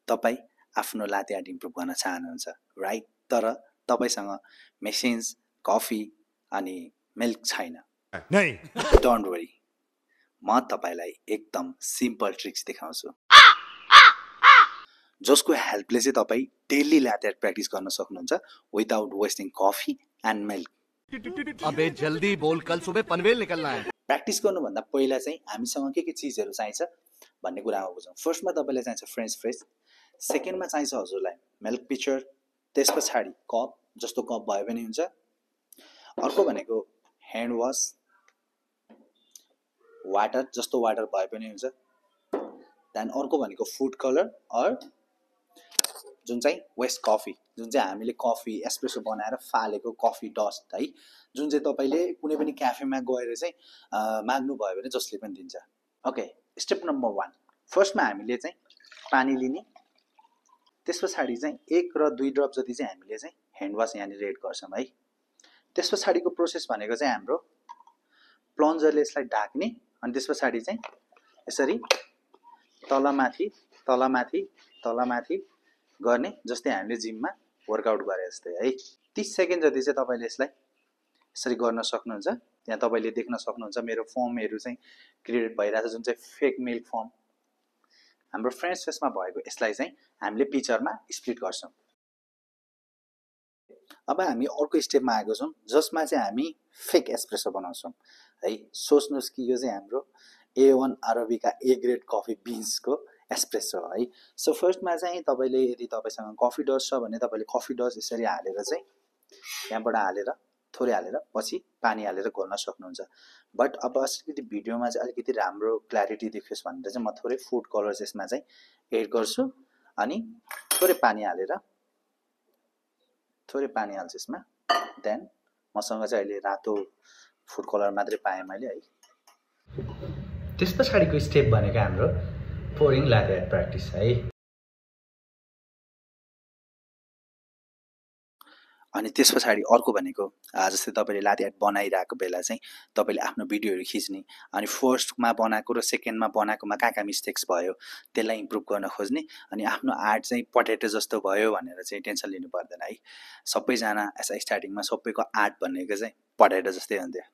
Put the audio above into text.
तपाई आफ्नो लाटे art improve गर्न चाहनुहुन्छ राइट तर तपाईसँग मेसिन्स कफी अनि मिल्क छैन डोन्ट वरी म तपाईलाई एकदम सिम्पल ट्रिक्स देखाउँछु जसको हेल्पले चाहिँ तपाई डेली लाटे आर्ट प्र्याक्टिस गर्न सक्नुहुन्छ without wasting coffee and milk अबे जल्दी बोल कल सुबह पनवेल निकलना है प्र्याक्टिस गर्नुभन्दा पहिला चाहिँ हामीसँग के चीजहरु चाहिन्छ भन्ने कुरामा बुझौं फर्स्टमा तपाईलाई चाहिन्छ फ्रेन्च फ्राइज सेकेन्डमा चाहिन्छ हजुरलाई मिल्क पिक्चर त्यसपछि कप जस्तो कप भयो भने हुन्छ अर्को भनेको ह्यान्ड वाश वाटर जस्तो वाटर भए पनि हुन्छ देन अर्को भनेको फुड कलर अर जुन चाहिँ वेस्ट कफी जुन चाहिँ हामीले कफी एस्प्रेसो बनाएर फालेको कफी डस्ट है जुन चाहिँ तपाईले कुनै पनि क्याफेमा गएर चाहिँ माग्नु भयो भने जसले पनि दिन्छ ओके स्टेप नम्बर 1 फर्स्टमा हामीले चाहिँ पानी लिने त्यसपछि चाहिँ 1 र 2 ड्रप जति चाहिँ हामीले चाहिँ ह्यान्ड वाश यहाँ रेड गर्छौं है त्यसपछिको प्रोसेस भनेको चाहिँ हाम्रो प्लन्जरले यसलाई ढाक्ने अनि त्यसपछि चाहिँ यसरी तलमाथि तलमाथि तलमाथि गर्ने जस्तै हामीले जिममा वर्कआउट गरे जस्तै है 30 सेकेन्ड जति चाहिँ तपाईले यसलाई यसरी गर्न सक्नुहुन्छ यहाँ तपाईले देख्न सक्नुहुन्छ मेरो फर्महरु चाहिँ क्रिएट भइराछ जुन चाहिँ फेक मिल्क फर्म हाम्रो फ्रेन्च फेसमा भएको यसलाई चाहिँ हामीले पिक्चरमा स्प्लिट गर्छौं अब हामी अर्को स्टेपमा आएको छौं जसमा चाहिँ हामी फेक एस्प्रेसो बनाउँछौं है सोच्नुस् कि यो चाहिँ हाम्रो A1 arabica A grade coffee बिन्सको एस्प्रेसो है सो फर्स्टमा चाहिँ तपाईले यदि तपाईसँग कफी डस्ट छ भने तपाईले कफी डस्ट यसरी हालेर चाहिँ यहाँबाट हालेर थोरै हालेर पछि पानी हालेर घोल्न सक्नुहुन्छ बट अब अलिकति भिडियोमा चाहिँ अलिकति राम्रो क्ल्यारिटी देखियोस् भनेर चाहिँ म थोरै फुड कलर्स यसमा चाहिँ एड गर्छु अनि थोरै पानी हालेर थोरै पानी हाल्छु यसमा देन मसँग चाहिँ अहिले रातो फुड कलर मात्रै पाएँ मैले है त्यसपछिको स्टेप भनेको हाम्रो पोरिङ लाटे आर्ट प्र्याक्टिस है अनि त्यसपछि अर्को भनेको जस्तै तपाईले लाटे आर्ट बनाइरहेको बेला चाहिँ तपाईले आफ्नो भिडियोहरु खिच्ने अनि फर्स्टमा बनाएको र सेकेन्डमा बनाएकोमा कहाँ मिस्टेक्स भयो त्यसलाई इम्प्रुभ गर्न खोज्ने अनि आफ्नो आर्ट चाहिँ पटेटो जस्तो भयो भनेर चाहिँ टेन्सन लिनु पर्दैन है सबैजना एसा स्टार्टिङमा सबैको आर्ट भनेको चाहिँ पटेटो जस्तै हुन्थ्यो